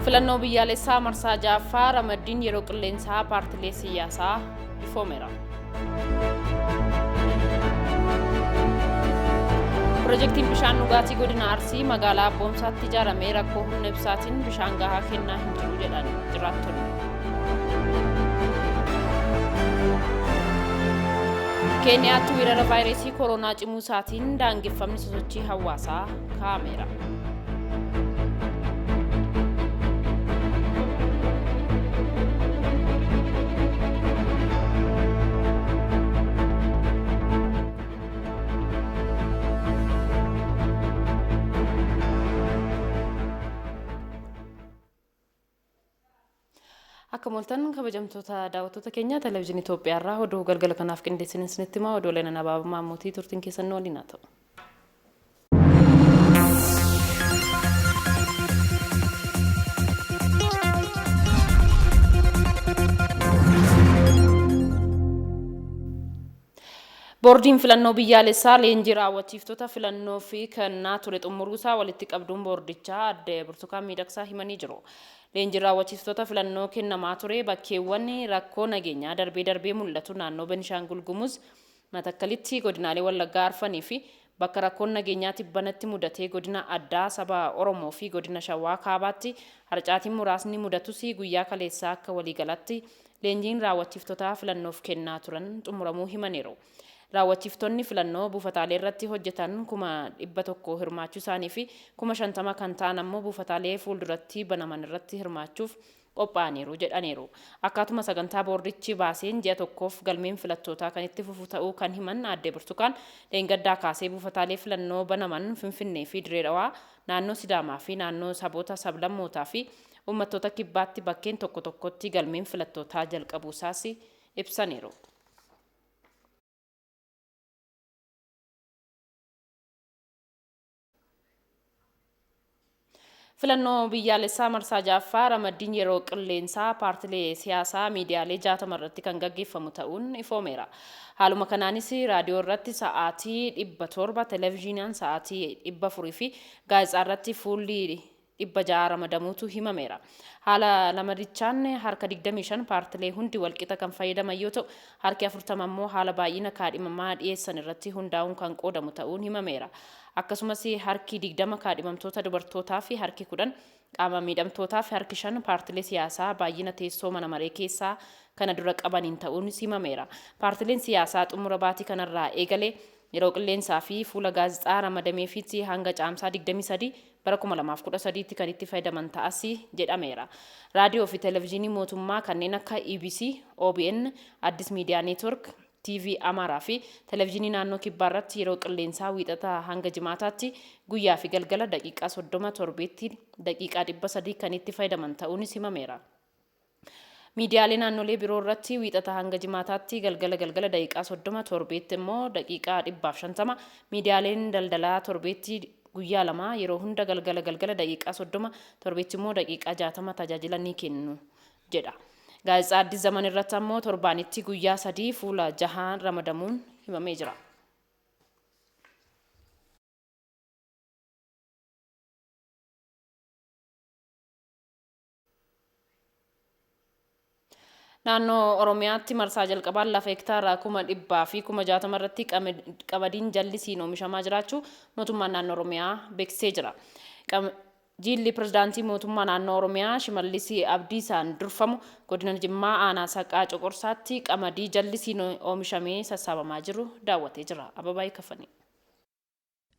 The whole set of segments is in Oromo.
Filannoo biyyaalessaa marsaa ja'affaa ramaddiin yeroo qilleensaa paartilee siyaasaa ifoomeera. Pirojektiin bishaan dhugaatii godina Arsii magaalaa Abboomsaatti ijaarame rakkoo humna ibsaatiin bishaan gahaa kennaa hin jiru jedhan jiraattonni. Keeniyaatti weerara vaayirasii koronaa cimuu isaatiin daangeffamni sosochii hawaasaa kaa'ameera. Akka mooltan kabajamtoota daawwattoota keenya televezyiinii Itoophiyaa irraa oduu galgala kanaaf qindeessine isinitti himaa oduu Leenan Abaabaa Maammootii turtiin keessan nu waliin haa ta'u. Boordiin filannoo biyyaalessaa leenjii raawwachiiftota filannoo fi kennaa ture xumuruusaa walitti qabduun boordichaa adde Burtukaan Miidhagsaa himanii jiru. Leenjiin raawwachiiftota filannoo kennamaa ture bakkeewwan rakkoo nageenyaa darbee darbee mul'atu naannoo Benishaangul Gumuz Matakkalitti godinaalee Wallaggaa arfanii fi bakka rakkoon nageenyaa tibbanatti mudatee godina addaa saba Oromoo fi godina Shawaa Kaabaatti harcaatiin muraasni mudatus guyyaa kaleessaa akka waliigalatti leenjiin raawwachiiftotaa filannoof kennaa turan xumuramuu himaniiru. Raawwachiiftonni filannoo buufataalee irratti hojjetan 100,000 hirmaachuu isaanii fi 50,000 kan ta'an ammoo buufataalee fuulduratti banaman irratti hirmaachuuf qophaa'aniiru jedhaniiru. Akkaatuma sagantaa boordichi baaseen ji'a tokkoof galmeen filattootaa kan itti fufu ta'uu kan himan aadde Burtukaan, dheengaddaa kaasee buufataalee filannoo banaman Finfinnee fi Dirree Dhawaa, naannoo Sidaamaa fi naannoo Saboota Sablammootaa fi Uummattoota Kibbaatti bakkeen tokko tokkotti galmeen filattootaa jalqabuusaas ibsaniiru. Filannoo biyyaalessaa marsaa ja'affaa ramaddiin yeroo qilleensaa paartilee siyaasaa miidiyaalee 60 irratti kan gaggeeffamu ta'uun ifoomeera. Haaluma kanaanis raadiyoo irratti sa'aatii 700, televezyiinaan sa'aatii 400 fi gaazexaa irratti fuulli 600 ramadamuutu himameera. Haala ramadichaan harka 25 paartilee hundi walqixa kan fayyadaman yoo ta'u, harki 40 ammoo haala baay'ina kaadhimamaa dhiyeessan irratti hundaa'uun kan qoodamu ta'uun himameera. Akkasumas harki 20 kaadhimamtoota dubartootaa fi harki 10 qaama miidhamtootaa fi harki 5 paartilee siyaasaa baay'ina teessoo mana maree keessaa kana dura qabaniin ta'uunis himameera. Paartileen siyaasaa xumura baatii kanarraa eegalee yeroo qilleensaa fi fuula gaazexaa ramadameefiitti hanga Caamsaa 23 bara 2013tti kan itti fayyadaman ta'as jedhameera. Raadiyoo fi televezyiinii mootummaa kanneen akka EBC, OBN, Addis Miidiyaa Neetwork, TV Amaaraa fi Televezyiinii Naannoo Kibbaa irratti yeroo qilleensaa Wiixataa hanga Jimaataatti guyyaa fi galgala daqiiqaa 30 torbeetti daqiiqaa 300 kan itti fayyadaman ta'uunis himameera. Miidiyaalee naannolee biroo irratti Wiixataa hanga Jimaataatti galgala galgala daqiiqaa 30 torbeetti immoo daqiiqaa 150, miidiyaaleen daldalaa torbeetti guyyaa 2 yeroo hunda galgala galgala daqiiqaa 30 torbeetti immoo daqiiqaa 60 tajaajila ni kennu jedha. Gaazexaa Addis Zaman irratti ammoo torbaanitti guyyaa 3 fuula jahaan ramadamuun himamee jira. Naannoo Oromiyaatti marsaa jalqabaan lafa hektaara 160,000 irratti qamadiin jallisiin oomishamaa jiraachuu mootummaan naannoo Oromiyaa beeksisee jira. Jiilli Pirezidaantii Mootummaa Naannoo Oromiyaa Shimallis Abdiisaan durfamu Godina Jimmaa Aanaa Saqaa Coqorsaatti qamadii jallisiin oomishamee sassaabamaa jiru daawwatee jira. Ababaayee Kafanii.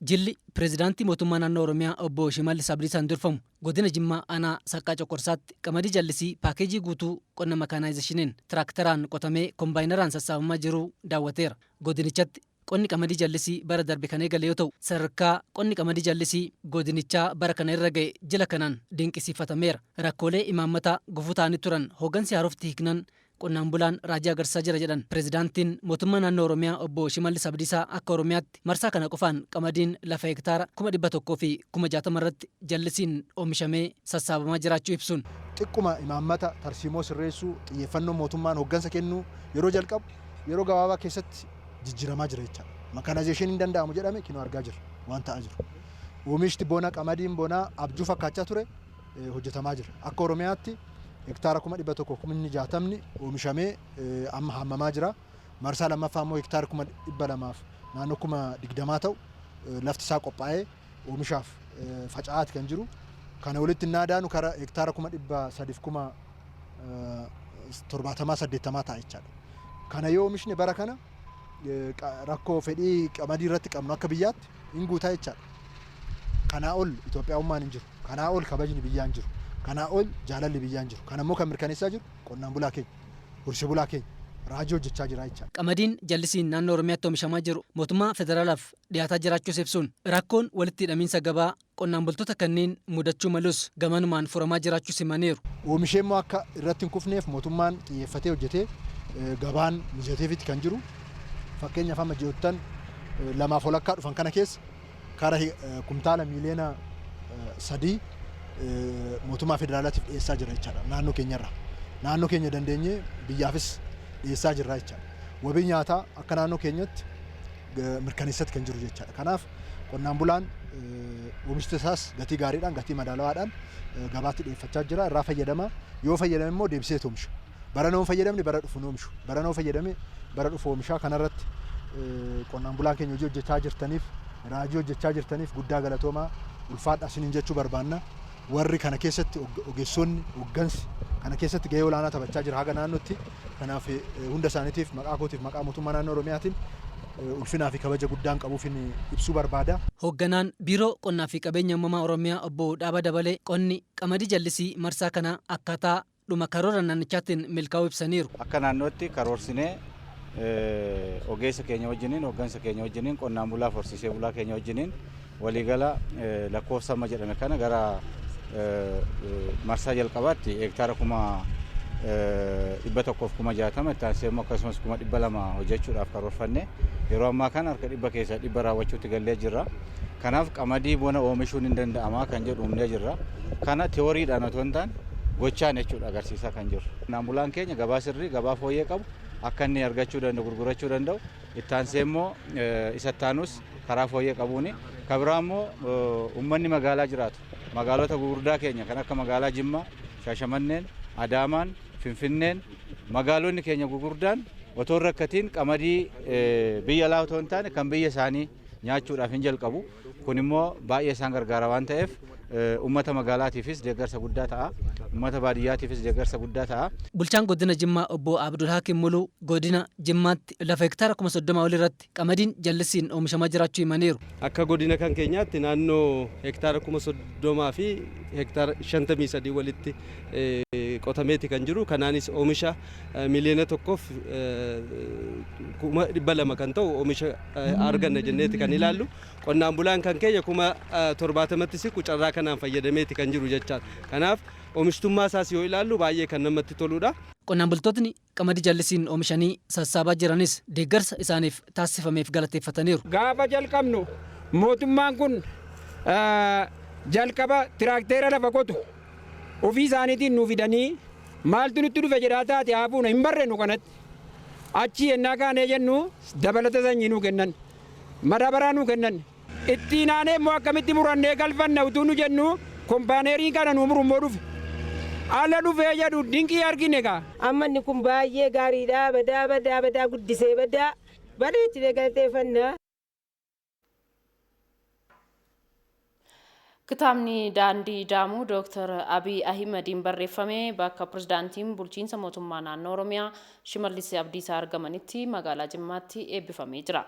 Jilli Pirezidaantii Mootummaa Naannoo Oromiyaa Obbo Shimallis Abdiisaan durfamu Godina Jimmaa Aanaa Saqqaa Coqorsaatti qamadii jallisii paakeejii guutuu qonna makaanaayizeshiniin tiraaktaraan qotamee kombaayinaraan sassaabamaa jiru daawwateera. Godinichatti Qonni qamadii jallisii bara darbe kan eegale yoo ta'u, sadarkaa qonni qamadii jallisii godinichaa bara kana irra ga'e jila kanaan dinqisiifatameera. Rakkoolee imaammataa gufuu ta'anii turan hooggansi haarofti hiiknan qonnaan bulaan raajii agarsiisaa jira jedhan Pireezidaantiin Mootummaa Naannoo Oromiyaa Obbo Shimallis Abdiisaa akka Oromiyaatti marsaa kana qofaan qamadiin lafa hektaara 160,000 irratti jallisiin oomishamee sassaabamaa jiraachuu ibsuun. Xiqquma imaammata tarsiimoo sirreessuu xiyyeeffannoo mootummaan hooggansa kennuu yeroo jalqabu yeroo gabaabaa keessatti jijjiiramaa jira jechaadha. Makaanaayizeeshiniin hin danda'amu jedhame kinoo argaa jirra waan ta'aa jiru. Oomishti bona qamadiin bonaa abjuu fakkaachaa ture hojjetamaa jira. Akka Oromiyaatti hektaara 160,000 oomishamee amma haamamaa jira. Marsaa lammaffaa immoo hektaara 200,000 naannoo 20,000 ta'u lafti isaa qophaa'ee oomishaaf faca'aati kan jiru. Kana walitti naadaanu karaa hektaara 370,000 80 ta'a jechaadha. Kana yoo oomishni bara kana rakkoo fedhii qamadii irratti qabnu akka biyyaatti hin guutaa jechaadha. Kanaa ol Itoophiyaa'ummaan hin jiru. Kanaa ol kabajni biyyaa hin jiru. Kanaa ol jaalalli biyyaa hin jiru. Kana immoo kan mirkaneessaa jiru qonnaan bulaa keenya, horsiisee bulaa keenya raajii hojjechaa jira jechaadha. Qamadiin jallisiin naannoo Oromiyaatti oomishamaa jiru mootummaa federaalaaf dhiyaataa jiraachuus ibsuun rakkoon walitti hidhamiinsa gabaa qonnaan bultoota kanneen mudachuu malus gamanumaan furamaa jiraachuus himaniiru. Oomishee immoo akka irratti hin kufneef mootummaan xiyyeeffatee hojjetee gabaan mijateefitti kan jiru. Fakkeenyaaf amma ji'oottan lamaaf walakkaa dhufan kana keessa kara kumtaala miiliyoona 3 mootummaa federaalaatiif dhiyeessaa jira jechaadha naannoo keenyarraa. Naannoo keenya dandeenyee biyyaafis dhiyeessaa jirra jechaadha. Wabii nyaataa akka naannoo keenyatti mirkaneessatti kan jiru jechaadha. Kanaaf qonnaan bulaan oomishni isaas gatii gaariidhaan gatii madaalawaadhaan gabaatti dhiyeeffachaa jira. Irraa fayyadama. Yoo fayyadame immoo deebisee oomisha. Bara noo fayyadamne bara dhufu oomishu. Bara noo fayyadame bara dhufu oomisha. Kanarratti qonnaan bulaan keenya hojii hojjechaa jirtaniif raajii hojjechaa jirtaniif guddaa galatoomaa ulfaadha isiniin jechuu barbaanna. Warri kana keessatti ogeessonni hoggansi kana keessatti gahee olaanaa taphachaa jira haga naannootti. Kanaaf hunda isaaniitiif maqaa kootiif maqaa mootummaa naannoo Oromiyaatiin ulfinaa fi kabaja guddaan qabuufin ibsuu barbaada. Hoogganaan Biiroo Qonnaa fi Qabeenya Uumamaa Oromiyaa obbo Dhaabaa Dabalee qonni qamadii jallisii marsaa kana akkaataa dhuma karoora naannichaatiin milkaa'uu ibsaniiru. Akka naannootti karoorsinee ogeessa keenya wajjiniin hoggansa keenya wajjiniin qonnaan bulaa horsiisee bulaa keenya wajjiniin waliigala lakkoofsa amma jedhame kana gara marsaa jalqabaatti hektaara 160,000 itti aansee immoo akkasumas 200,000 hojjechuudhaaf karoorfanne yeroo ammaa kana harka 100 keessaa 100 raawwachuutti gallee jirra. Kanaaf qamadii bona oomishuun hin danda'amaa kan jedhu uumnee jirra. Kana teoriidhaan otoo hin taane gochaan jechuudha agarsiisaa kan jiru. Qonnaan bulaan keenya gabaa sirrii gabaa fooyyee qabu akka inni argachuu danda'u gurgurachuu danda'u itti aansee immoo isa ittaanus karaa fooyyee qabuuni. Kan biraa immoo uummanni magaalaa jiraatu magaalota gurguddaa keenya kan akka magaalaa Jimmaa, Shaashamanneen, Adaamaan, Finfinneen magaalonni keenya gurguddaan otoo hin rakkatiin qamadii biyya alaa otoo hin taane kan biyya isaanii nyaachuudhaaf hin jalqabu. Kun immoo baay'ee isaan gargaara waan ta'eef uummata magaalaatiifis deeggarsa guddaa ta'a. Uummata baadiyyaatiifis deeggarsa guddaa ta'a. Bulchaan godina Jimmaa obbo Abdul Hakim Muluu godina Jimmaatti lafa hektaara 30,000 ol irratti qamadiin jallisiin oomishamaa jiraachuu himaniiru. Akka godina kan keenyaatti naannoo hektaara 30,000 fi hektaara 53 walitti qotameeti kan jiru. Kanaanis oomisha miliyoona 1,200,000 kan ta'u oomisha arganna jenneeti kan ilaallu. Qonnaan bulaan kan keenya 70,000 siqu carraa kanaan fayyadameeti kan jiru jechaadha. Kanaaf oomishtummaa isaas yoo ilaallu baay'ee kan namatti toludha. Qonnaan bultootni qamadii jallisiin oomishanii sassaabaa jiranis deeggarsa isaaniif taasifameef galateeffataniiru. Gaafa jalqabnu mootummaan kun jalqaba tiraakteera lafa qotu ofii isaaniitiin nu fidanii maaltu nutti dhufe jedhaa taate haafuuna hin barreenu kanatti. Achi ennaa kaanee jennu dabalata sanyii nuu kennan, madaabaraa nuu kennan. Ittiin aanee immoo akkamitti murannee galfanna utuu nu jennu kompaaneeriin kana nu muru immoo dhufe. Ala dhufee jedhu dinqii argine gaa. Amma inni kun baay'ee gaariidha. Badaa badaa badaa guddisee badaa bareechine galateeffannaa. Kitaabni Daandii Daamuu Dr. Abiy Ahimadiin barreeffame bakka pirezidaantiin bulchiinsa mootummaa naannoo Oromiyaa Shimallis Abdiisaa argamanitti magaalaa Jimmaatti eebbifamee jira.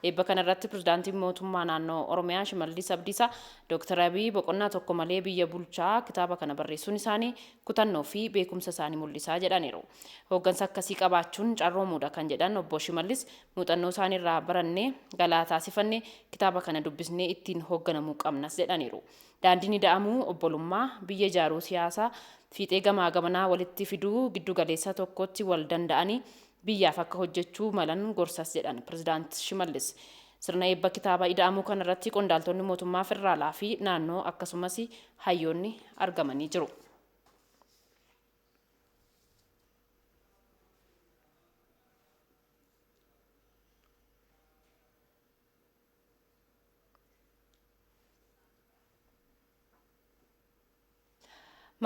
Eebba kanarratti pirezidaantiin mootummaa naannoo Oromiyaa Shimallis Abdiisaa Dr. Abiy boqonnaa tokko malee biyya bulchaa kitaaba kana barreessuun isaanii kutannoo fi beekumsa isaanii mul'isaa jedhaniiru. Hooggansa akkasii qabaachuun carroomuudha kan jedhan obbo Shimallis muuxannoo isaaniirraa barannee galaa taasifannee kitaaba kana dubbisnee ittiin hoogganamuu qabnas jedhaniiru. Daandiin ida'amuu obbolummaa biyya ijaaruu siyaasaa fiixee gamaa gamanaa walitti fiduu giddu galeessa tokkotti wal danda'anii biyyaaf akka hojjechuu malan gorsas jedhan pirezidaant Shimallis. Sirna eebba kitaaba ida'amuu kanarratti qondaaltonni mootummaa federaalaa fi naannoo akkasumas hayyoonni argamanii jiru.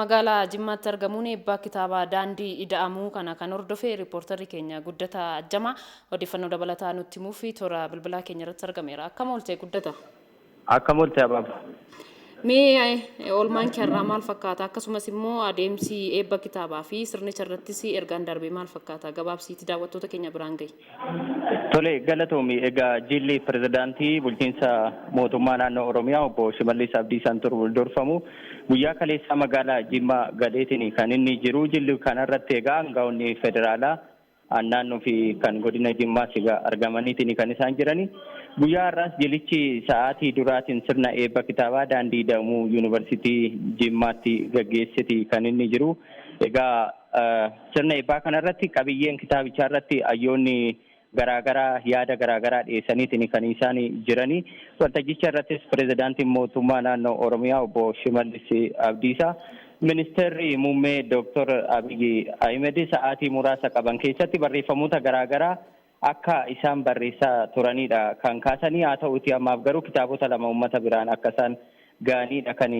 Magaalaa Jimmaatti argamuun eebbaa kitaabaa Daandii Ida'amuu kana kan hordofe riippoortarri keenya Guddataa Ajjamaa odeeffannoo dabalataa nutti himuu fi toora bilbilaa keenya irratti argameera. Akkam oolte, Guddata? Akkam oolte, Abaaba? Mee oolmaan kee har'aa maal fakkaata? Akkasumas immoo adeemsi eebba kitaabaa fi sirnicha irrattis ergaan darbe maal fakkaata? Gabaabsiitii daawwattoota keenya biraan gahi. Tole, galatoomi. Egaa jilli pirezidaantii bulchiinsa mootummaa naannoo Oromiyaa obbo Shimallis Abdiisaan durfamu guyyaa kaleessaa magaalaa Jimmaa galeetiin kan inni jiru. Jilli kanarratti egaa aangaa'onni federaalaa, naannoo fi kan godina Jimmaas egaa argamaniitiin kan isaan jirani. Guyyaa har'aas jilichi sa'aatii duraatiin sirna eebba kitaabaa Daandii Ida'amuu Yuunivarsiitii Jimmaatti gaggeessiti kan inni jiru. Egaa sirna eebbaa kanarratti qabiyyeen kitaabichaa irratti hayyoonni garaagaraa yaada garaagaraa dhiyeessaniitiin kan isaan jirani. Waltajjicha irrattis pirezidaantiin mootummaa naannoo Oromiyaa obbo Shimallis Abdiisaa, ministeerri muummee Dooktor Abiyyi Ahmed sa'aatii muraasa qaban keessatti barreeffamoota garaagaraa akka isaan barreessaa turanidha kan kaasanii. Haa ta'uti ammaaf garuu kitaabota lama uummata biraan akka isaan ga'anidha kan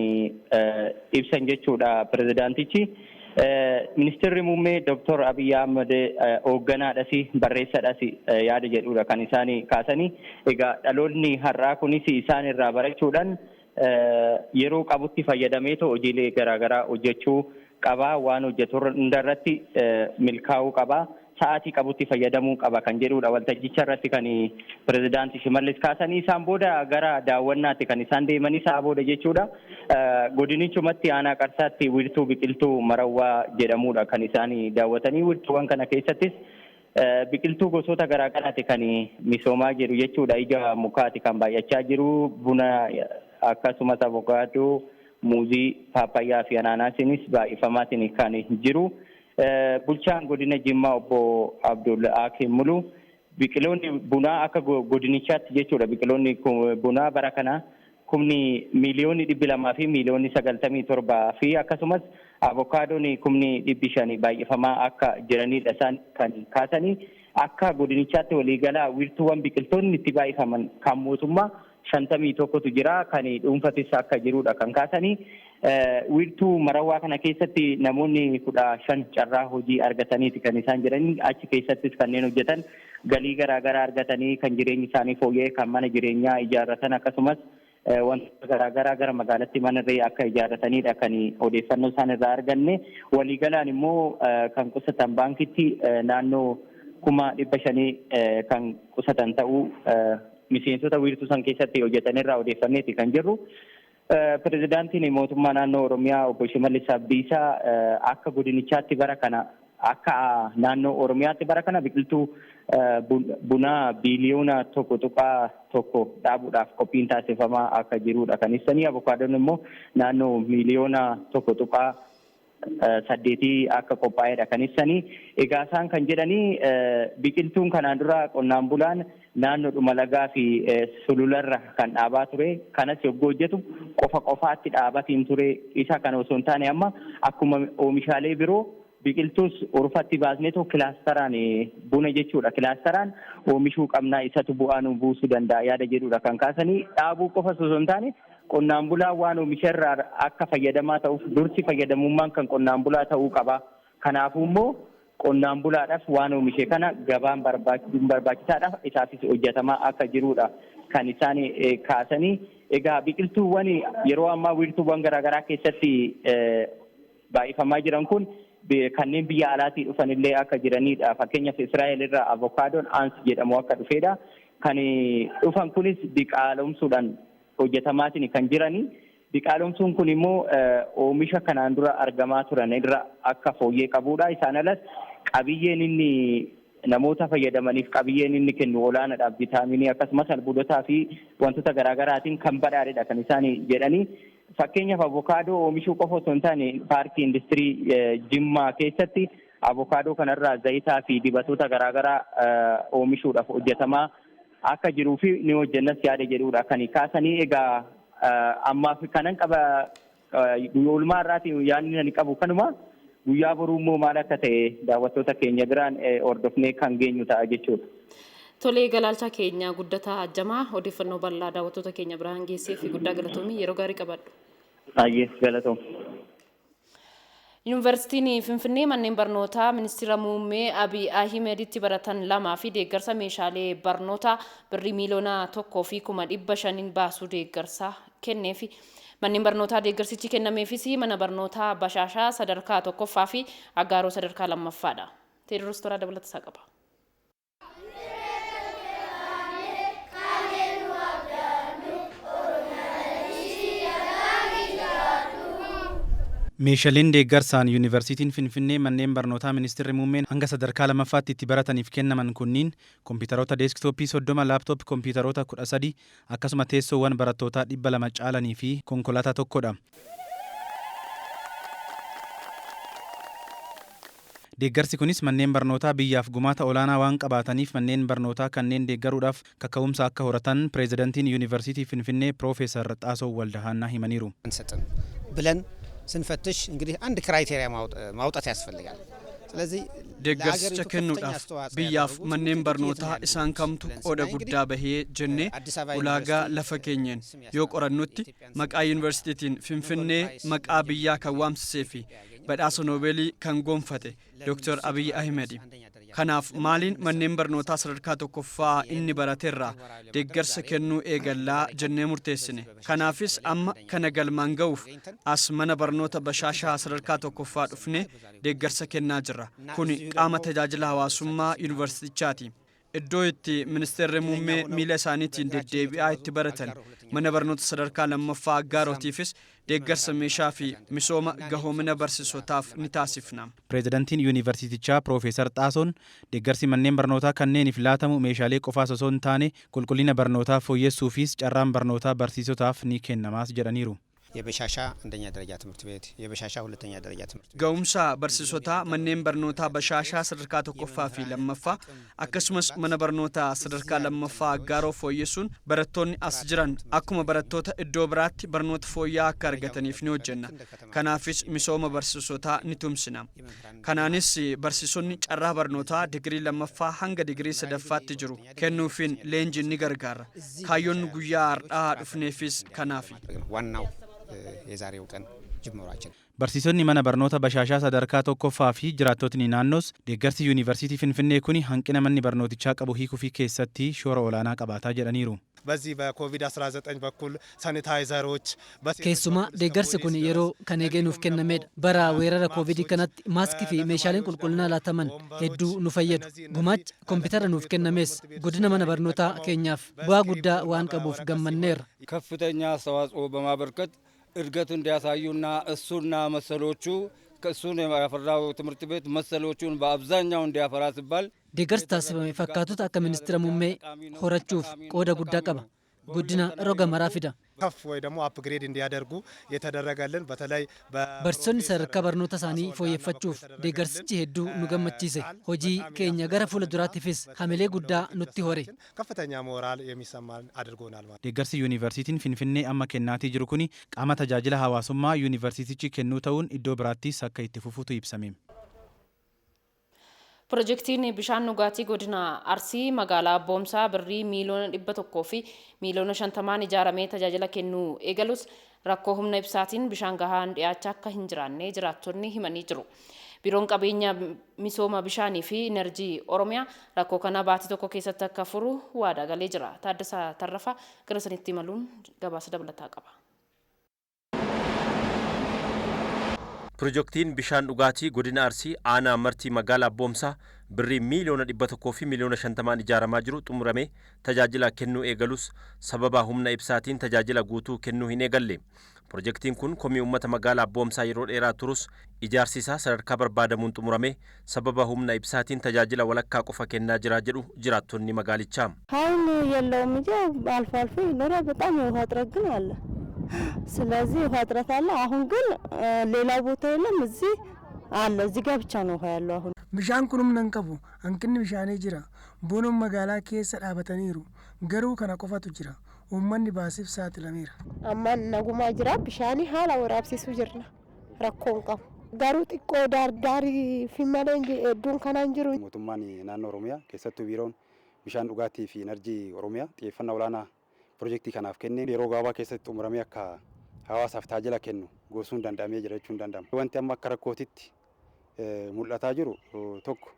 ibsan jechuudha pirezidaantichi. Ministeerri muummee Dooktor Abiyyi Ahmed hoogganaadhas barreessadhas yaada jedhudha kan isaan kaasanii. Egaa dhaloonni har'aa kunis isaan irraa barachuudhaan yeroo qabutti fayyadameetoo hojiilee garaagaraa hojjechuu qabaa, waan hojjetu hundarratti milkaa'uu qabaa, sa'aatii qabutti fayyadamuu qaba kan jedhudha waltajjicha irratti kan pirezidaantii Shimallis kaasanii. Isaan booda gara daawwannaatti kan isaan deemanii sa'a booda jechuudha. Godinichumatti aanaa Qarsaatti wiirtuu biqiltuu Marawwaa jedhamudha kan isaan daawwatanii. Wiirtuuwwan kana keessattis biqiltuu gosoota garaagaraati kan misoomaa jiru jechuudha. Ija mukaati kan baay'achaa jiru, buna akkasumas avokaadoo, muuzii, paapayyaa fi anaanaasiinis baay'ifamaatiin kan jiru. Bulchaan godina Jimmaa obbo Abdul Hakim Mulu biqiloonni bunaa akka godinichaatti jechuudha, biqiloonni bunaa bara kana kumni 297,000,000 fi akkasumas avokaadoon kumni 500 baay'ifamaa akka jiranidha isaan kan kaasanii. Akka godinichaatti waliigalaa wiirtuuwwan biqiltoonni itti baay'ifaman kan mootummaa 51tu jira, kan dhuunfatis akka jirudha kan kaasanii. Wiirtuu Marawwaa kana keessatti namoonni 15 carraa hojii argataniiti kan isaan jiranii. Achi keessattis kanneen hojjetan galii garaagaraa argatanii kan jireenyi isaanii fooyya'e, kan mana jireenyaa ijaarratan, akkasumas wantoota garaagaraa gara magaalatti manarree akka ijaarratanidha kan odeeffannoo isaan irraa arganne. Waliigalaan immoo kan qusatan baankitti naannoo 500,000 kan qusatan ta'uu miseensota wiirtuu san keessatti hojjetanirraa odeeffanneeti kan jirru. Pirezidaantiin mootummaa naannoo Oromiyaa obbo Shimallis Abdiisaa akka godinichaatti bara kana, akka naannoo Oromiyaatti bara kana biqiltuu bunaa 1.1 biliyoona dhaabuudhaaf qophiin taasifamaa akka jirudha kan ibsanii. Avokaadoon immoo naannoo 1.8 miliyoona akka qophaa'edha kan ibsanii. Egaa isaan kan jedhanii biqiltuun kanaan dura qonnaan bulaan naannoodhuma lagaa fi sulularra kan dhaabaa ture, kanas yogguu hojjetu qofa qofaatti dhaabatiin ture. Isa kana osoo hin taane amma akkuma oomishaalee biroo biqiltuus urfatti baasneetoo kilaasteraan, buna jechuudha, kilaasteraan oomishuu qabnaa, isatu bu'aa nu buusuu danda'a yaada jedhudha kan kaasanii. Dhaabuu qofa osoo hin taane qonnaan bulaa waan oomisha irraa akka fayyadamaa ta'uuf dursi fayyadamummaan kan qonnaan bulaa ta'uu qaba. Kanaafuu immoo qonnaan bulaadhaaf waan oomishe kana gabaan barbaachisaadha, isaafis hojjetamaa akka jirudha kan isaan kaasanii. Egaa biqiltuuwwan yeroo ammaa wiirtuuwwan garaagaraa keessatti baay'ifamaa jiran kun kanneen biyya alaatii dhufan illee akka jiranidha. Fakkeenyaaf Israa'el irraa avokaadoon Aans jedhamu akka dhufedha. Kan dhufan kunis diqaalomsuudhaan hojjetamaatiin kan jirani. Diqaalomsuun kun immoo oomisha kanaan dura argamaa turan irra akka fooyyee qabudha. Isaan alas qabiyyeen inni namoota fayyadamaniif qabiyyeen inni kennu olaanaadha. Vitaaminii akkasumas albuudotaa fi wantoota garaagaraatiin kan badhaadhedha kan isaan jedhanii. Fakkeenyaaf avokaadoo oomishuu qofa osoo hin taane paarkii industirii Jimmaa keessatti avokaadoo kanarraa zayitaa fi dibatoota garaagaraa oomishuudhaaf hojjetamaa akka jiruu fi ni hojjennas yaada jedhudha kan kaasanii. Egaa ammaaf kanan qaba, oolmaa irraatiin yaadni ani qabu kanuma. Guyyaa boruu immoo maal akka ta'e daawwattoota keenya biraan hordofnee kan geenyu ta'a jechuudha. Tolee, galaalcha keenya Guddataa Ajjamaa, odeeffannoo bal'aa daawwattoota keenya biraan geessee fi guddaa galatoomii, yeroo gaarii qabadhu. Baay'ee galatoom. Yuunivarsiitiin Finfinnee manneen barnootaa ministeera muummee Abiy Ahimeditti baratan lamaa fi deeggarsa meeshaalee barnootaa birrii 1,500,000 baasuu deeggarsa kenneefi. Manneen barnootaa deeggarsichi kennameefis mana barnootaa Bashaashaa sadarkaa tokkoffaa fi Aggaaroo sadarkaa lammaffaadha. Teediroos Toraa dabalata isaa qaba. Meeshaaleen deeggarsaan Yuunivarsiitiin Finfinnee manneen barnootaa ministeerri muummeen hanga sadarkaa lammaffaatti itti barataniif kennaman kunniin kompiitaroota deesktooppii 30, laaptooppii kompiitaroota 13 akkasuma teessoowwan barattootaa 200 caalanii fi konkolaataa tokkodha. Deeggarsi kunis manneen barnootaa biyyaaf gumaata olaanaa waan qabaataniif manneen barnootaa kanneen deeggaruudhaaf kaka'umsa akka horatan pireezidantiin Yuunivarsiitii Finfinnee Piroofeesar Xaasoo Waldahaannaa himaniiru. ብለን ስንፈትሽ እንግዲህ አንድ ክራይቴሪያ ማውጣት ያስፈልጋል። ስለዚህ Deeggarsicha kennuudhaaf biyyaaf manneen barnootaa isaan kamtu qooda guddaa bahee jennee ulaagaa lafa keenyeen yoo qorannutti maqaa yuunivarsiitiitiin Finfinnee maqaa biyyaa kan waamsisee fi badhaasa Noobeelii kan gonfate Dr. Abiy Ahimedi. Kanaaf maaliin manneen barnootaa sadarkaa tokkoffaa inni barateerraa deeggarsa kennuu eegallaa jennee murteessine. Kanaafis amma kana galmaan ga'uuf as mana barnoota Bashaashaa sadarkaa tokkoffaa dhufnee deeggarsa kennaa jirra. Kuni qaama tajaajila hawaasummaa yuunivarsiitichaati. Iddoo itti ministeerri muummee miila isaaniitiin deddeebi'aa itti baratan mana barnoota sadarkaa lammaffaa Aggaarootiifis deeggarsa meeshaa fi misooma gahoomina barsiisotaaf ni taasifna. Pireezidantiin Yuunivarsiitichaa Piroofeesar Xaasoon deeggarsi manneen barnootaa kanneeniif laatamu meeshaalee qofaas osoo hin taane qulqullina barnootaa fooyyessuufis carraan barnootaa barsiisotaaf ni kennamaas jedhaniiru. የበሻሻ አንደኛ ደረጃ ትምህርት ቤት፣ የበሻሻ ሁለተኛ ደረጃ ትምህርት ቤት Ga'umsa barsiisotaa manneen barnootaa Bashaashaa sadarkaa tokkoffaa fi lammaffaa akkasumas mana barnootaa sadarkaa lammaffaa Aggaaroo fooyyessuun barattoonni as jiran akkuma barattoota iddoo biraatti barnoota fooyya'aa akka argataniif ni hojjenna. Kanaafis misooma barsiisotaa ni tumsina. Kanaanis barsiisonni carraa barnootaa digirii lammaffaa hanga digirii sadaffaatti jiru kennuufiin leenjiin ni gargaara. Kaayyoon guyyaa har'aa dhufneefis kanaafi. ዋናው የዛሬው ቀን ጅምሯችን Barsiisonni mana barnoota Bashaashaa sadarkaa tokkoffaa fi jiraattotni naannoos deeggarsi Yuunivarsiitii Finfinnee kun hanqina manni barnootichaa qabu hiikuufii keessatti shoora olaanaa qabaataa jedhaniiru. በዚህ በኮቪድ-19 በኩል ሳኒታይዘሮች Keessumaa deeggarsi kun yeroo kan eegee nuuf kennamedha. Bara weerara koovidii kanatti maaskii fi meeshaaleen qulqullinaa laataman hedduu nu fayyadu. Gumaachi kompiitara nuuf kennames guddina mana barnootaa keenyaaf bu'aa guddaa waan qabuuf gammanneerra. ከፍተኛ አስተዋጽኦ በማበርከት እድገት እንዲያሳዩና እሱና መሰሎቹ ከእሱን ያፈራው ትምህርት ቤት መሰሎቹን በአብዛኛው እንዲያፈራ ሲባል Deeggarsi taasifame fakkaatota akka ministeera muummee horachuuf qooda guddaa qaba. Guddina roga maraa fida. ከፍ ወይ ደግሞ አፕግሬድ እንዲያደርጉ የተደረገልን በተለይ Barsiisonni sadarkaa barnoota isaanii fooyyeffachuuf deeggarsichi hedduu nu gammachiise. Hojii keenya gara fuula duraattiifis hamilee guddaa nutti hore. ከፍተኛ ሞራል የሚሰማን አድርጎናል ማለት Deeggarsi Yuunivarsiitiin Finfinnee amma kennaatii jiru kun qaama tajaajila hawaasummaa yuunivarsiitichi kennuu ta'uun iddoo biraattis akka itti fufutu ibsame. Pirojektiin bishaan dhugaatii godina Arsii magaalaa Boomsaa birrii 150,000,000 ijaaramee tajaajila kennuu eegalus rakkoo humna ibsaatiin bishaan gahaan dhiyaachaa akka hin jiraanne jiraattonni himanii jiru. Biiroon qabeenya misooma bishaanii fi inerjii Oromiyaa rakkoo kana baatii tokko keessatti akka furu waadaa galee jira. Taaddasaa Tarrafaa gara sanitti imaluun gabaasa dabalataa qaba. Pirojektiin bishaan dhugaatii godina Arsii aanaa Martii magaalaa Boomsaa birrii 150,000,000 ijaaramaa jiru xumuramee tajaajila kennuu eegalus sababa humna ibsaatiin tajaajila guutuu kennuu hin eegalle. Pirojektiin kun komii uummata magaalaa Boomsaa yeroo dheeraa turus ijaarsi isaa sadarkaa barbaadamuun xumuramee sababa humna ibsaatiin tajaajila walakkaa qofa kennaa jira jedhu jiraattonni magaalichaa. ኃይል የለውም እንጂ አልፎ አልፎ ይኖራል። በጣም የውሃ እጥረት ግን አለ። ስለዚህ ውሃ እጥረት አለ። አሁን ግን ሌላ ቦታ የለም፣ እዚህ አለ። እዚህ ጋር ብቻ ነው ውሃ ያለው አሁን። Bishaan kun humna hin qabu. Hanqinni bishaanii jira. Boonoon magaalaa keessa dhaabataniiru. Garuu kana qofatu jira. Uummanni baasiif saaxilameera. Amma nagumaa jira. Bishaanii haala waraabsisuu jirna. Rakkoo hin qabu. Garuu xiqqoo daardaarii fi malee hedduun kanaan jiru. Mootummaan naannoo Oromiyaa keessattuu biiroon bishaan dhugaatii fi enerjii Oromiyaa xiyyeeffannaa olaanaa pirojektii kanaaf kennee yeroo gabaabaa keessatti xumuramee akka hawaasaaf tajaajila kennu gosuun danda'amee jira jechuun danda'ama. Wanti amma akka rakkootitti mul'ataa jiru tokko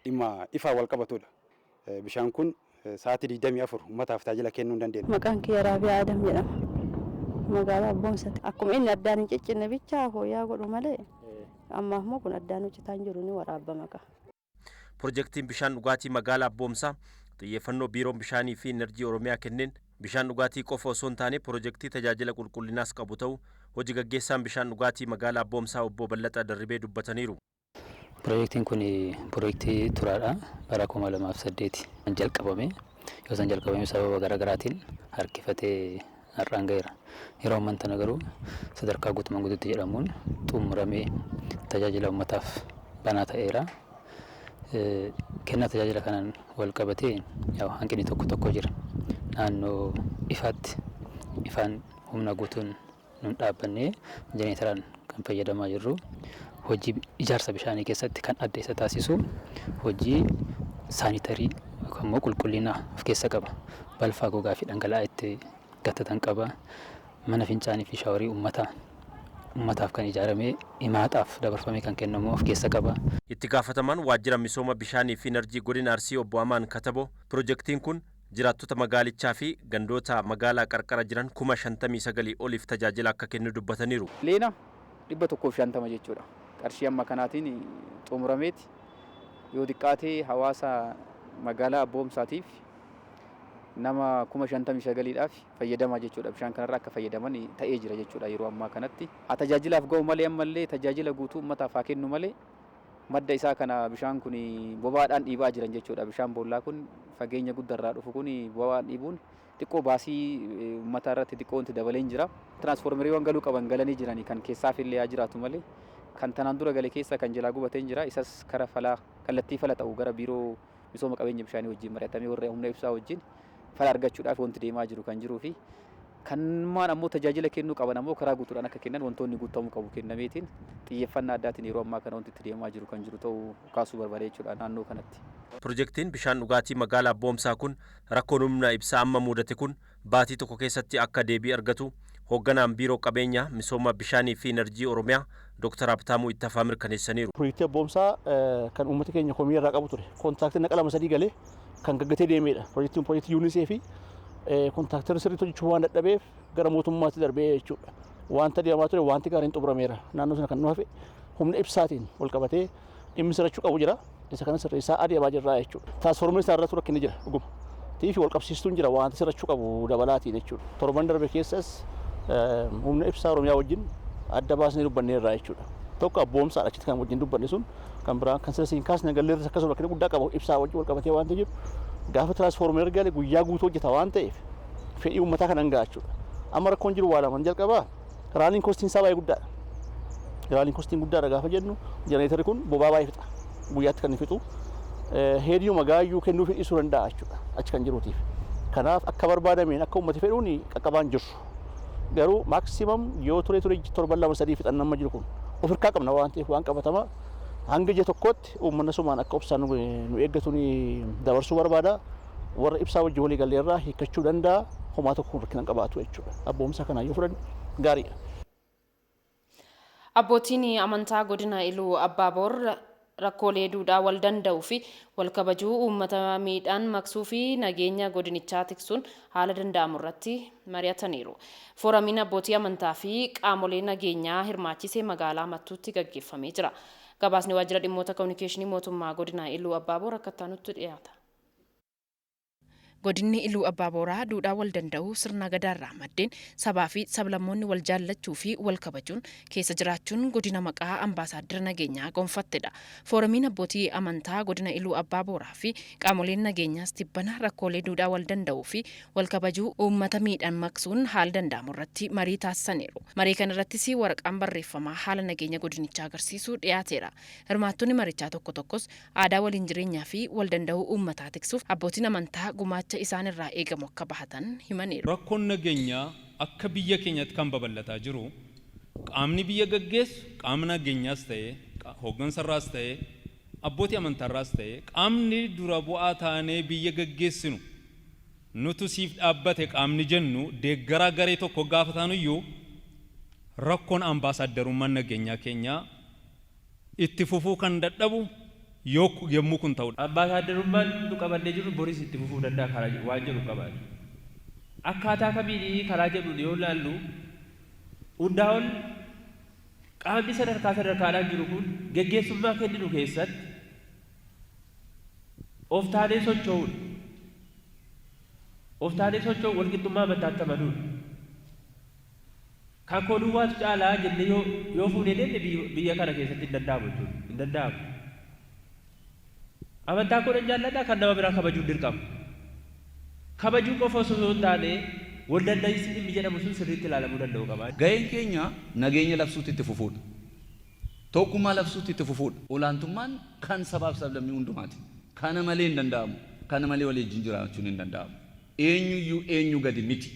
dhimma ifaa wal qabatudha. Bishaan kun sa'aatii 24 uummataaf tajaajila kennuu hin dandeenye. Maqaan kiyya Raabiyaa Adam jedhama. Magaalaa Abboomsati. Akkuma inni addaan hin ciccinne bichaa fooyya'aa godhu malee ammaaf immoo kun addaan hojjetaa hin jiru ni waraabama qaba. Pirojektiin bishaan dhugaatii magaalaa Abboomsaa xiyyeeffannoo Biiroon Bishaanii fi Enerjii Oromiyaa kenneen bishaan dhugaatii qofa osoo hin taane pirojektii tajaajila qulqullinaas qabu ta'uu hojii gaggeessaan bishaan dhugaatii magaalaa Abboomsaa obbo Ballaxaa Darribee dubbataniiru. Pirojektiin kun pirojektii turaadha. Bara 2008 kan jalqabame. Yoo san jalqabame sababa garaagaraatiin harkifatee har'aan gaheera. Yeroo ammaan tana garuu sadarkaa guutumaan guutuutti jedhamuun xumuramee tajaajila uummataaf banaa ta'eera. Kennaa tajaajila kanaan wal qabatee hanqinni tokko tokko jira. Naannoo ifaatti ifaan humna guutuun nun dhaabbannee jenereeteraan kan fayyadamaa jirru. Hojii ijaarsa bishaanii keessatti kan adda isa taasisu hojii saanitarii yookaan immoo qulqullina of keessa qaba. Balfaa gogaa fi dhangala'aa itti gatatan qaba. Mana fincaanii fi shaaworii uummataaf kan ijaarame himaataaf dabarfamee kan kennamu of keessa qaba. Itti gaafatamaan waajjira misooma bishaanii fi enerjii godina Arsii obbo Amaan Kataboo pirojektiin kun jiraattota magaalichaa fi gandoota magaalaa qarqara jiran 59,000 oliif tajaajila akka kennu dubbataniiru. Leena 150 jechuudha. Qarshii amma kanaatiin xumurameeti yoo xiqqaatee hawaasa magaalaa Abboomsaatiif nama 59,000dhaaf fayyadamaa jechuudha. Bishaan kanarraa akka fayyadaman ta'ee jira jechuudha yeroo ammaa kanatti. Haa tajaajilaaf ga'u malee ammallee tajaajila guutuu uummataaf haa kennu malee madda isaa kana bishaan kun bobaadhaan dhiibaa jiran jechuudha. Bishaan boollaa kun fageenya guddaarraa dhufu kun bobaadhaan dhiibuun xiqqoo baasii uummata irratti xiqqoo wanti dabalee jira. Tiraansfoormeriiwwan galuu qaban galanii jiranii kan keessaaf illee haa jiraatu malee kan tanaan dura gale keessa kan jalaa gubatee jira. Isas kara falaa kallattii fala ta'u gara biiroo misooma qabeenya bishaanii wajjin mari'atamee warra humna ibsaa wajjin fala argachuudhaaf wanti deemaa jiru kan jiruu fi kanmaan ammoo tajaajila kennuu qaban ammoo karaa guutuudhaan akka kennan wantoonni guutamuu qabu kennameetiin xiyyeeffannaa addaatiin yeroo ammaa kana wanti itti deemaa jiru kan jiru ta'uu kaasuu barbaade jechuudha naannoo kanatti. Pirojektiin bishaan dhugaatii magaalaa Abboomsaa kun rakkoon humna ibsaa amma mudate kun baatii tokko keessatti akka deebii argatu hoogganaan biiroo qabeenyaa misooma bishaanii fi enerjii Oromiyaa Dr. Habtaamuu Ittafaa mirkaneessaniiru. Pirojektii Abboomsaa kan uummata keenya komii irraa qabu ture. Kontiraaktii naqa 2-3 galee kan gaggatee deemedha. Pirojektiin pirojektii UNICEF fi kontiraaktarri sirriitti hojjechuu waan dadhabeef gara mootummaatti darbee jechuudha. Wanta deemaa ture wanti gaariin xumurameera. Naannoo sana kan nu hafe humna ibsaatiin wal qabatee dhimmi sirrachuu qabu jira. Isa kana sirreessaa adeemaa jirra jechuudha. Tiraansfoormerii isaa irratti rakkinni jira dhuguma. Tiifi wal qabsiistuun jira wanta sirrachuu qabu dabalaatiin jechuudha. Torban darbe keessas humna ibsaa Oromiyaa wajjin adda baasnee dubbanneerra jechuudha. Tokko Abboomsaadha achitti kan wajjin dubbanne sun kan biraan kan sirreessiin kaasne galleerras akkasuma rakkina guddaa qaba ibsaa wajjin wal qabatee waanta jiru. Gaafa tiraansfoormerii gale guyyaa guutuu hojjeta waan ta'eef fedhii uummataa kan hanga'a jechuudha. Amma rakkoon jiru waa lamaan jalqabaa running costiin isaa baay'ee guddaadha. Running costiin guddaadha gaafa jennu jenereetarri kun boba'aa baay'ee fixa. Guyyaatti kan inni fixu heediyuma gaayyuu kennuu dhiisuu danda'a jechuudha achi kan jiruutiif. Kanaaf akka barbaadameen akka uummati fedhuun qaqqabaan jiru. Garuu maximum yoo ture ture torban 2-3 fixan amma jiru kun of hirkaa qabna waan ta'eef waan qabatama hanga ji'a tokkootti uummanni sumaan akka obsaan nu eeggatu dabarsuu barbaada. Warra ibsaa wajjin walii galleerraa hiikkachuu danda'a. Homaa tokko rakkina qabaatu jechuudha. Abboomsa kanaa yoo fudhanne gaariidha. Abbootiin amantaa godina Iluu Abbaaboor rakkoolee duudhaa wal danda'uu fi wal kabajuu uummata miidhaan maqsuu fi nageenya godinichaa tiksuun haala danda'amu irratti mari'ataniiru. Fooramiin abbootii amantaa fi qaamolee nageenyaa hirmaachisee magaalaa Mattuutti gaggeeffamee jira. Gabaasni waajjira dhimmoota kominikeeshinii mootummaa godina Iluu Abbaaboor akkattaa nutti dhiyaata. Godinni Iluu Abbaa duudhaa wal danda'uu sirna gadaarraa maddeen sabaa fi sablammoonni wal jaallachuu fi wal kabajuun keessa jiraachuun godina maqaa ambaasaaddara nageenyaa gonfattedha. Fooramiin abbootii amantaa godina Iluu Abbaa Booraa fi qaamoleen nageenyaas tibbana rakkoolee duudhaa wal danda'uu fi wal kabajuu uummata miidhaan maqsuun haala danda'amu irratti marii taasisaniiru. Marii kana irrattis waraqaan barreeffamaa haala nageenya godinichaa agarsiisu dhiyaateera. Hirmaattonni marichaa tokko tokkos aadaa waliin jireenyaa fi wal danda'uu uummataa tiksuuf abbootiin amantaa gumaacha isaan irraa eegamu akka bahatan himaniiru. Rakkoon nageenyaa akka biyya keenyatti kan babal'ataa jiru qaamni biyya gaggeessu qaama nageenyaas ta'e hooggansarraas ta'e abbootii amantaarraas ta'e qaamni dura bu'aa taanee biyya gaggeessinu nutu siif dhaabbate qaamni jennu deeggaraa garee tokko gaafa taanuyyuu Rakkoon ambaasaaddarummaan nageenyaa keenyaa itti fufuu kan dadhabu yoo yommuu kun ta'udha. Ambaasaaddarummaan nu qabannee jirru boris itti fufuu danda'a karaa waan jedhu qabaani. Akkaataa kamiin karaa jedhuun yoo ilaallu, hundaa ol qaamni sadarkaa sadarkaadhaan jiru kun geggeessummaa kenninu keessatti of taanee socho'uudha. Of taanee socho'u walqixxummaa amantaatti amanuudha. Kan koo duwwaatu caalaa jennee yoo fuunee deemne biyya kana keessatti hin danda'amu jechuudha. Hin danda'amu. Amantaa koo nan jaalladha, kan nama biraa kabajuun dirqama. Kabajuu qofa osoo hin taane, wal danda'iinsi dhimmi jedhamu sun sirriitti ilaalamuu danda'u qaba. Gaheen keenya nageenya labsuutti itti fufuudha. Tokkummaa labsuutti itti fufuudha. Olaantummaan kan sabaaf sablammii hundumaati. Kana malee hin danda'amu. Kana malee walii wajjin jiraachuun hin danda'amu. Eenyuyyuu eenyu gadi miti.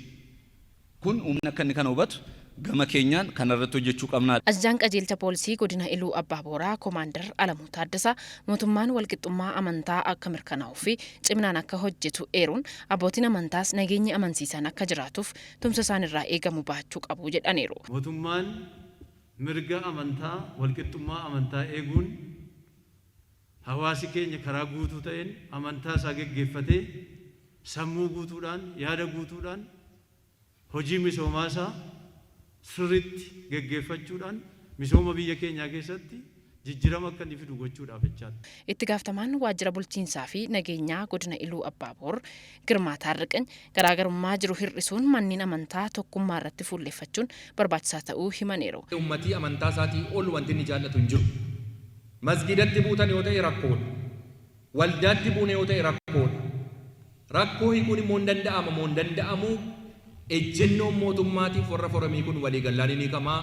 Kun uummanni akka inni kana hubatu gama keenyaan kanarratti hojjechuu qabna. Ajajaan Qajeelcha Poolisii Godina Iluu Abbaa Booraa Komaandar Alamuu Taaddasaa mootummaan walqixxummaa amantaa akka mirkanaa'uu fi ciminaan akka hojjetu eeruun, abbootiin amantaas nageenyi amansiisaan akka jiraatuuf tumsa isaanirraa eegamu bahachuu qabu jedhaniiru. Mootummaan mirga amantaa, walqixxummaa amantaa eeguun hawaasi keenya karaa guutuu ta'een amantaa isaa geggeeffatee sammuu guutuudhaan, yaada guutuudhaan hojii misoomaa isaa sirriitti geggeeffachuudhaan misooma biyya keenyaa keessatti jijjirama akka inni fidu gochuudhaaf jechaadha. Itti gaaftamaan waajjira bulchiinsaa fi nageenyaa godina Iluu Abbaa Boor Girmaa Taarriqany garaagarummaa jiru hir'isuun manneen amantaa tokkummaa irratti fuulleffachuun barbaachisaa ta'uu himaniiru. Ummatii amantaa isaatii ol wanti inni jaallatu hin jiru. Masgiidatti buutan yoo ta'e rakkoodha. Waldaatti buune yoo ta'e rakkoodha. Rakkoo hiikuun immoo hin danda'ama moo hin danda'amu? Ejjennoon mootummaatiif warra foromii kun waliigallaan hin hiikama.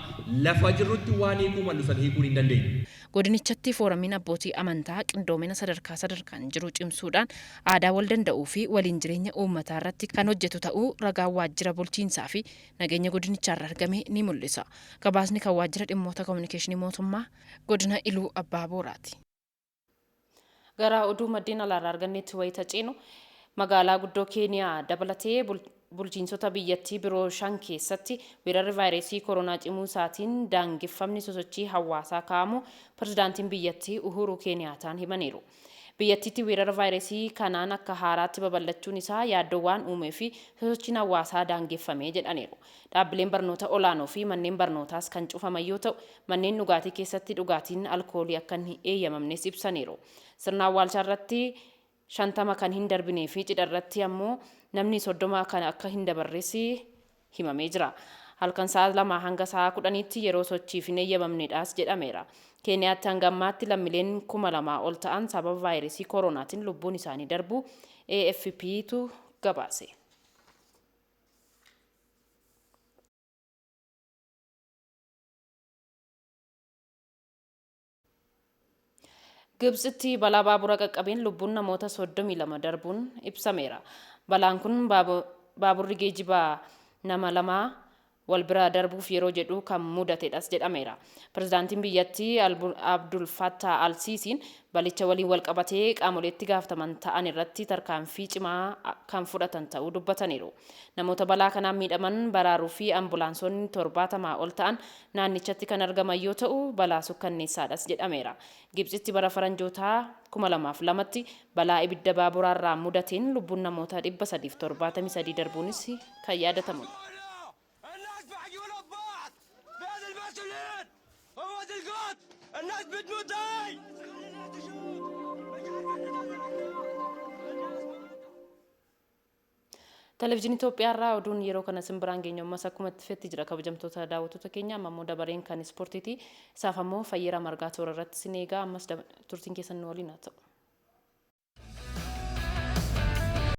Lafa jirrutti waan hiikuu mallu san hiikuun hin dandeenye. Godinichatti fooramiin abbootii amantaa qindoomina sadarkaa sadarkaan jiru cimsuudhaan aadaa waldanda'uu fi waliin jireenya uummataarratti kan hojjetu ta'uu ragaan waajjira bulchiinsaa fi nageenya godinichaarra argame ni mul'isa. Gabaasni kan waajjira dhimmoota kominikeeshinii mootummaa godina Iluu Abbaa Booraati. Gara oduu maddeen alaarraa arganneetti wayita ceenu, magaalaa guddoo Keeniyaa dabalatee bulchiinsota biyyattii biroo 5 keessatti weerarri vaayireesii koronaa cimuu isaatiin daangeffamni sosochii hawaasaa kaa'amuu Pirezidaantiin biyyattii Uhuuruu Keeniyaataan himaniiru. Biyyattiitti weerara vaayireesii kanaan akka haaraatti babal'achuun isaa yaaddoo waan uumeef sosochiin hawaasaa daangeffame jedhaniiru. Dhaabbileen barnoota olaanoo fi manneen barnootaas kan cufaman yoo ta'u, manneen dhugaatii keessatti dhugaatiin alkoolii akka hin eeyyamamnes ibsaniiru. Sirna awwaalchaa irratti 50 kan hin darbinee fi cidha irratti ammoo namni 30 kan akka hin dabarres himamee jira. Halkan sa'a 2 hanga sa'a 10tti yeroo sochiif hin eeyyamamnedhaas jedhameera. Keeniyaatti hanga ammaatti lammileen 2000 ol ta'an sababa vaayiresii koronaatin lubbuun isaanii darbuu AFPtu gabaase. Gibtsitti balaa baabura qaqqabeen lubbuun namoota 32 darbuun ibsameera. Balaan kun baaburri geejiba nama lamaa wal bira darbuuf yeroo jedhu kan mudatedhas jedhameera. Pirezidaantiin biyyattii Abdul Fattah al-Siisiin balicha waliin walqabatee qaamolee itti gaafataman ta'an irratti tarkaanfii cimaa kan fudhatan ta'uu dubbataniiru. Namoota balaa kanaan miidhaman baraaruu fi ambulaansonni 70 ol ta'an naannichatti kan argaman yoo ta'u, balaa sukkanneessaadhas jedhameera. Gibtsitti bara Faranjootaa 2002tti balaa ibidda baaburaarraa mudateen lubbuun namoota 373 darbuunis kan yaadatamudha. Televijiinii Itoophiyaarraa oduun yeroo kana isin biraan geenyu ammas akkuma itti fufetti jira, kabajamtoota daawwattoota keenya. Amma immoo dabareen kan ispoortiiti. Isaaf ammoo Fayyeeraa Margaa toora irratti isin eegaa. Ammas turtiin keessan nu waliin haa ta'u.